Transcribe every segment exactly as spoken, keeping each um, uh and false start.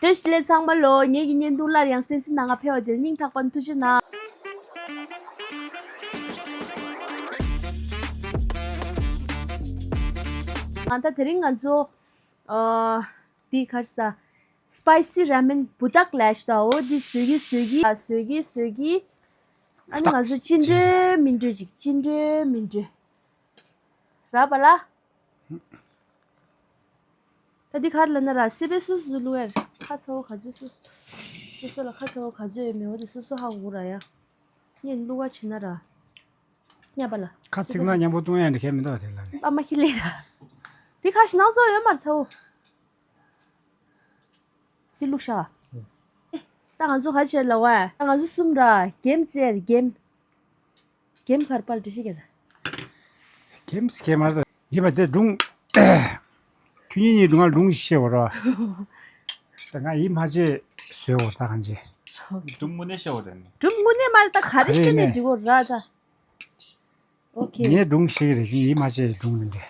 བཀྲ་ཤིས་བདེ་ལེགས་ཚང་མ་ལོ། ངེད་ཀྱི་བརྙན་ཐུང་སླར་ཡང་གསན་གཟིགས་གནང་ག་ཕེབས་པ་དེར་སྙིང་ཐག་པ་ནས་ཐུགས་རྗེ་གནང་། ང་ད་དེ་རིང་ང་ཚོ་ཨ་འདི་ག་རེ་ཟ། སི་པའི་སི་ར་མེན་བུ་ཏག་ལས་ཤི་ད། འོ་འདི་བཟོས་ཀྱི་བཟོས་ཀྱི་ཨ་བཟོས་ཀྱི་བཟོས་ཀྱི། ཨ་ནི་ང་ཚོ་ཅི་འདྲ་མི་འདྲ་ཅིག་ཅི་འདྲ་མི་འདྲ་ར་པ་ལ། ད་འདི་ག་རེ་ལབ་ན་ར། སི་པའི་སི་སོ་སོ་བླུག་ཡ་རེད། ཁ་ཚ་བོ་ག་ཚོད་སོ་སོ་སོ་སོ་ལ་ཁ་ཚ་བོ་ག་ཚོད་ཡོད་མེད་འོ་དེ་སོ་སོ་ཧ་གོ་ར་ཡ། ངས་བླུག་ག་བྱེད་ན་ར། ཉ་པ་ལ། ཁ་ཚིག་ན་མཉམ་པོ་བཏུང་ཡ་འདི་གས་མི་འདུག་དེ་ལ་ནི། པ་མ་ཁི་ལེ་ར། འདི་ཁ་ཞིག་ནང་ཚོ་ཡོད་མ་རེད་ཚ་བོ། འདི་བླུག་ཤ། ཨེ། ད་ང་ཚོ་ག་བྱེད་ལ་བ། ད་ང་ཚོ་གསུམ་ར་གེམ་ཟེར་གེམ། གེམ་གར་པར་འདྲི་ཤེས་ཀྱི་ད། གེམ་སི་གེམ་མར་ད་ཡིན་པ་དེ་སྒྲུང་། ཁྱོད་གཉིས་གཉིས་སྒྲུང་ང་སྒྲུང་ཤེས་བ་ར། ད་ང་ཡིད་མ་ཆེས་བཟོས་བ་ད་གང་ཅི། སྒྲུང་དངོས་གནས་ཤེས་བ་རེད། སྒྲུང་དངོས་གནས་མ་རེད་ད་ག་རེ་ཤེས་ནས་འདྲི་བ་ར་ད། ཨོ་ཁེ། ངས་སྒྲུང་ཤེས་ཀྱི་རེད་ཁྱོད་ཡིད་མ་ཆེས་སྒྲུང་འདི་འདྲ།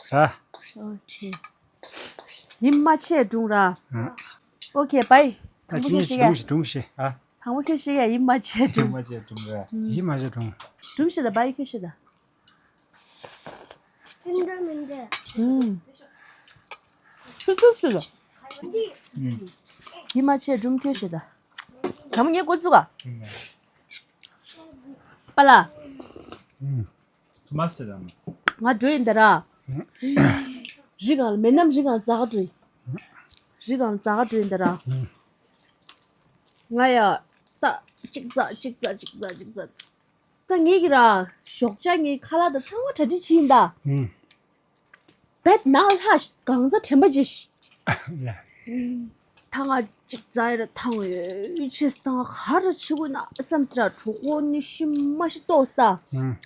ར། ཨོ་ཁེ། ཡིད་མ་ཆེས་སྒྲུང་ར། ཨ། ཨོ་ཁེ་བའི། ད་དང་པོ་ཁྱོད་ཤེས་ཀྱི། སྒྲུང་ཤེས་སྒྲུང་ཤེས། ཨ། དང་པོ་ཁྱོད་ཤེས་ཀྱི་ཡིད་མ་ཆེས་སྒྲུང་། ཡིད་མ་ཆེས་སྒྲུང་ར། ཡིད་མ་ཆེས་སྒྲུང་། སྒྲུང་ཤེས་ད་བའི་ཁྱོད་ཤེས་ད། ཨུམ། ཆུ་ཚོད་སུ་ལ། ཡིད་མ་ཆེས་སྒྲུང་ཁྱོད་ཤེས་ད། དང་པོ་ངས་འགོ་བཙུགས་ག་པ་ལ། ཨུམ། ང་འགྲོ་ཡིན་ད་ར། རི་སྒང་ལ་མེ་ནམ་རི་སྒང་འཛེག་ག་འགྲོ་ཡིན། རི་སྒང་འཛེག་ག་འགྲོ་ཡིན་ད་ར། ང་ཡ། ད། གཅིག་འཛེག་གཅིག་འཛེག་གཅིག་འཛེག་གཅིག་འཛེག་ད་ངེད་ཀྱི་ར། ཞོགས་ཇ་ངའི་ཁ་ལག་དང་ཚང་མ་གྲ་སྒྲིག་བྱས་ཡིན་ད། ཨུམ། བེད་ནང་ལྷ་གང་ཚ་དྲན་པ་ཅི། ལ། ཐང་ང་གཅིག་འཛེག་ཡ་ར་ཐང་ཡོད་ཆེས་ཐང་ག་ར་ཆི་གུ་ན་བསམ་སི་ར་གྲོགས་པོ་ནི་ཤི་མ་ཤི་ཏོག་ས། ཨུམ།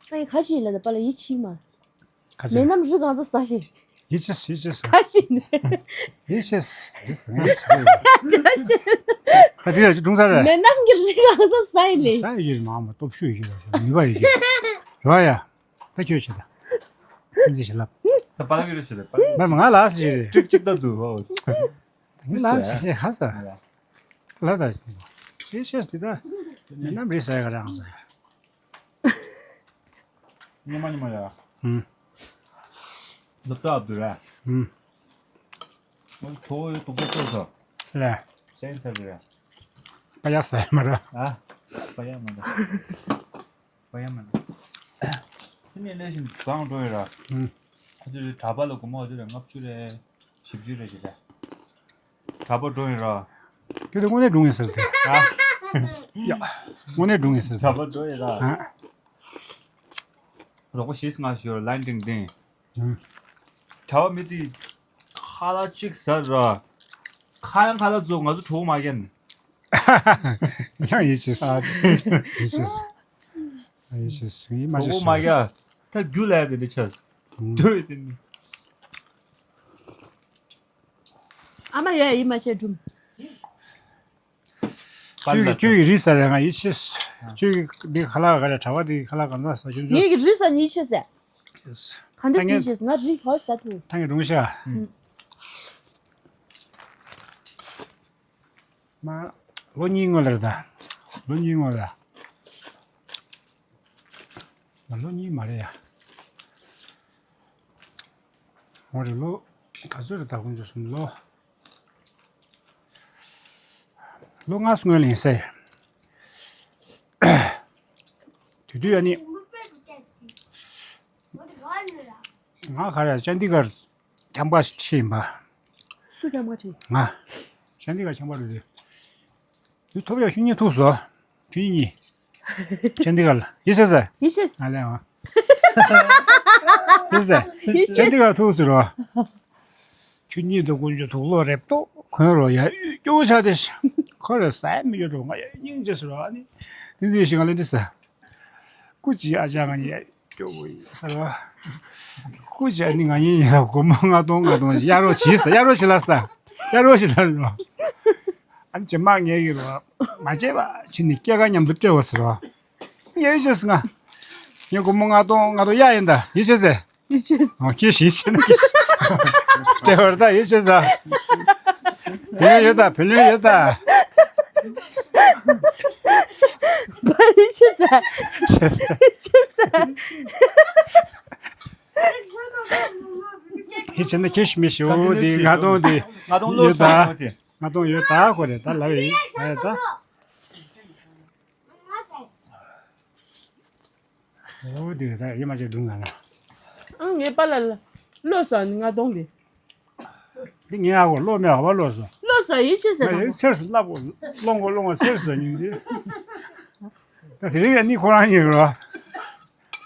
ཨ་ཡི་ག་ཅི་ལ་ད་པ་ལ་ཡི་ཆི་མ། ག་ཅི་མེ་ལ། ནམ་རི་གང་ས་ས་ཤེས། ཡི་ཆེས་ཡི་ཆེས། ག་ཅི་ནས། ཡི་ཆེས། ཡི་ཆེས། ད་ཅི་ར་ཅི་སྒྲུང་ས་ར། མེ་ནམ་གྱི་རི་གང་ས་ས་ཡི་ལེ། ས་ཡི་ཡི་མ་མ་སྟོབས་ཤུགས་ཡི་ལ་ནུས་པ་ཡི་ཡོད་ཡ། ད་ཁྱོད་ཤེས་ད། ཨིན་ཅི་ཞིག་ལབ། ད་པ་ལ་གི་རེ་ཞིག་རེད་པ། མ་མ་ང་ལ་སི་ཞིག་རེད། ཀྲིག་ཀྲིག་ད་འདུག་ཨོ། ང་ལ་སི་ཞིག་ཧ་ས། ལ་ད་ཞིག་རེད་ཤེས་དེ་ད། མེ་ནམ་རེད་ས་ཡ་ག་རང་ས་ཡ། ཉི་མ་ཉི་མ་ཡ། ཧུམ། ལབ་ད་ཨབ་དུ་ར། ཧུམ། ཁྲོ་བོ་ཡོད་དུག་པ་ཚོ་ས། ལ། སེང་ས་རེད། པ་ཡ་ས་ཡ་མ་ར། ཨ། པ་ཡ་མ་ར། བ་ཡ་མ་ན། དེ་ནས་ལས་བཞིན་བཟང་འགྲོ་ཡོད་ར། ཨུམ། ཨ་ཅུ་རེ་གྲྭ་པ་ལ་སྒོར་མོ་ཨ་ཅུ་རེ་ལྔ་བཅུ་རེ་བཞི་བཅུ་རེ་ཞིག་རེད། གྲྭ་པ་འགྲོ་ཡོད་ར། ཁྱོད་དེ་དངོས་གནས་སྒྲུང་ཡིན་ཟེར་ཏེ། ཨ། ཡ། དངོས་གནས་སྒྲུང་ཡིན་ཟེར་ཏེ། གྲྭ་པ་འགྲོ་ཡོད་ར། ཨ། རོགས་པ་བཞི་ལྔ་ཞིག་ཡོད་ར་ལན་ཏིང་ཏིང་། ཨུམ། གྲྭ་པ་མི་དེ་ཁ་ལག་གཅིག་ཟ་ར། ཁ་ཡང་ཁ་ལག་ཚོ་ང་ཚོ་གྲོགས་མ་རྒན། ཡང་ཡིད་ཆེས། ཨ། ཡིད་ཆེས། ཨ་ཡིད་ཆེས་ཡིད་མ་ཆེས་སོ། མ་ཡ། ད་རྒྱུ་ལ་ཡ་དེ་འདྲ་ཆགས། ཨུམ། འདོད་དེ་ནི། ཨ་མ་ཡ་ཡིད་མ་ཆེས་སྒྲུང་། ཁྱོད་ཀྱི་ཁྱོད་ཀྱི་རིགས་ས་རེད་ང་ཡིད་ཆེས། ཁྱོད་ཀྱི་འདི་ཁ་ལག་ག་རེ་གྲྭ་པ་འདི་ཁ་ལག་ག་ན་ས་ཁྱོད་ཚོ། ངེད་ཀྱི་རིགས་ས་ཡིད་ཆེས་ཟེར། ཡེས། ག་འདྲ་ཡིད་ཆེས་ང་རིགས་ཧོ་ས་ཐུ། ཐང་གི་རུང་ཤ། ཨུམ། མ། ལོ་གཉིས་སྔོན་ལ་རེད་ད། ལོ་གཉིས་སྔོན་ལ། མ་ལོ་གཉིས་མ་རེད་ཡ། འོ་རེད་ལོ། ག་ཚོད་རེད་ད་ཁོང་ཚོ་གསུམ་ལོ། ལོ་ལྔ་སྔོན་ལ་ཡིན་ས་ཡ། དེ་དུས་ཡ་ནི། ང་ག་རེ་ཅན་དི་གར་ཁྱམས་པ་ཞིག་ཁྲིད་ཡིན་པ། སུ་ཁྱམས་པ་ཁྲིད། ང་། ཅན་དི་གར་ཁྱམས་པ་རེད་དེ། དུས་ཐོབ་ཡག་ཤུ་གཉིས་ཐུག་སོ། ཁྱོད་གཉིས། ཅན་དི་གར་ལ་ཡིད་ཆེས་ཟེར། ཡིད་ཆེས། ང་ལས་ཨང་། ཡིད་ཆེས་ཟེར། ཡིད་ཆེས། ཅན་དི་གར་ཐུག་ཟེར་རོ། ཁྱོད་གཉིས་དང་དཀོན་མཆོག་དུག་ལོག་རེབ་ཏོ་གོན་རོ་ཡ་སྐྱོ་བོ་ཆགས་ཏེ། ཁོ་རེ་ཟ་ཡ་མི་ཡོད་འགྲོ་ང་ཡ་སྙིང་རྗེ་ཟེར་རོ་ཨ་ནི། དེ་ཚོའི་ཞིང་ལ་འདྲི་ས། སྐུ་ཅི་ཨ་ཅག་ང་ཡ། སྐྱོ་བོ་ཡིན་ཟེར་བ། སྐུ་མཇལ་ནི་ང་གཉིས་ཡིན་ལ་སྒོར་མོ་ལྔ་སྟོང་ལྔ་སྟོང་ཞིག་གཡར་རོགས་བྱེད་ཟེར། གཡར་རོགས་བྱེད་ལ་ཟེར། གཡར་རོགས་བྱེད་ལ་རོ། ཨ་ནི་རྗེས་མ་ངས་ཀྱི་རོ། མ་བྱས་པ་ཕྱིན་ནས་སྐྱེས་སྐར་མཉམ་དུ་སྤྲད་འོ་ཟེར་རོ། ཡ་ཡིད་ཆེས་ང་། ངས་སྒོར་མོ་ལྔ་སྟོང་ལྔ་སྟོང་གཡར་ཡིན་ད་ཡིད་ཆེས་ཟེར། ཡིད་ཆེས། ཨོ་ཁྱེད་ཞིག་ཡིད་ཆེས་ན་ཁྱེད་ཞིག་སྤྲད་བར་ད་ཡིད་ཆེས་ཟེར། བུ་ལོན་ཡོད་ད། བུ་ལོན་ཡོད་ད། བ་ཡི་ཆེ་ས། ཆེ་ས། ཆེ་ས། ཧི་ཆེ་ན་ཁེ་ཤི་མི་ཤི་འོ་དེ་ང་དང་དེ་ང་དང་ལོ་ཡོད་ད། སོང་དེ། ང་དང་ཡོད་ད་ཁོ་རེ་ད་ལབ་ཡིན་ད་ཡོད་ད། འོ་དེ་ད་ཡེ་མ་ཆེ་སྒྲུང་ང་ན། ཨང་ངའི་པ་ལ་ལ་ལོ་སོང་ང་དང་དེ། འདི་ངའི་ཨ་ཁུ་བློ་མེད་པ་བློ་བཟོ། བློ་བཟོ་ཡིད་ཆེས་ཟེར། ང་ཡིན་ཚེར་སུ་བསླབ་གོ་སློང་གོ་སློང་གོ་ཚེར་སུ་ཉིན་ཚེ། ད་དེ་རིང་ཡ་ནི་ཁོ་རང་ཡིན་རོ།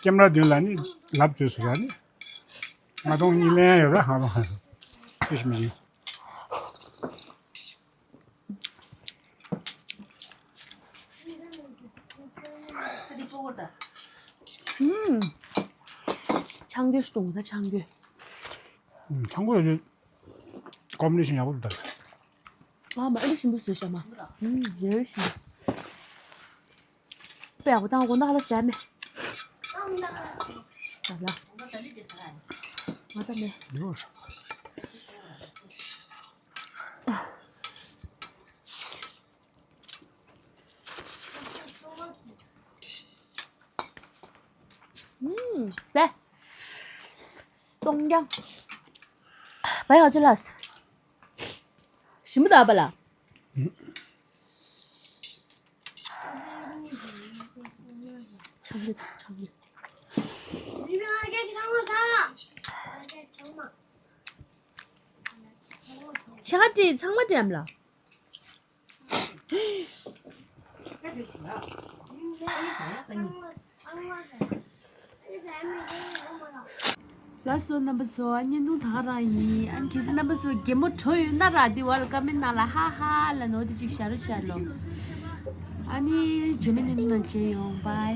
ཀེམ་ར་མདུན་ལ་ནི་ལབ་བཅོས་སུ་ར་ནི། ང་དང་གཉིས་ལན་ཡོད་ར་ང་དང་ཧ་ཤི་མི་ཤི། ཆང་གོས་སྟོང་ད་ཆང་གོས། ཆང་གོས་ཀོམ་བི་ནེ་ཤན་ཡག་པོ་འདུག་ད། ཨ་མ་ཨ་ལི་ཞིམ་པོ་བཟོས་ཤག་མ། ཡོད་ཞིམ། པའི་ཨ་བོ་དང་དགོང་དག་ལ་ཟས་མེད། ཟ་ལ། ང་ད་མེད། ཡོད། ཨུམ། པའི། སྟོང་རྐྱང་། བའི་ཨ་ཅོ་ལགས། ཞིམ་པོ་འདུག་པ་ལགས། ཆང་གི་ཆང་གི། ཆང་དེ་ཚང་མ་འགྲམ་ལ། ལགས་སོ་རྣམ་པ་ཚོ། ཨ་བརྙན་ཐུང་ད་ག་རང་ཡིན། ཨ་གལ་སྲིད་རྣམ་པ་ཚོ་གད་མོ་བྲོ་ཡོད་ན་ར་དེ་བར་ལ་ཀ་མེན་ནང་ལ་ཧ་ཧ་ལ་ནོ་དེ་ཅིག་བཞག་རོགས་བྱས་ལོ། ཨ་ནི་རྗེས་མའི་བརྙན་ཐུང་ནང་མཇལ་ཡོང་། བྷའི།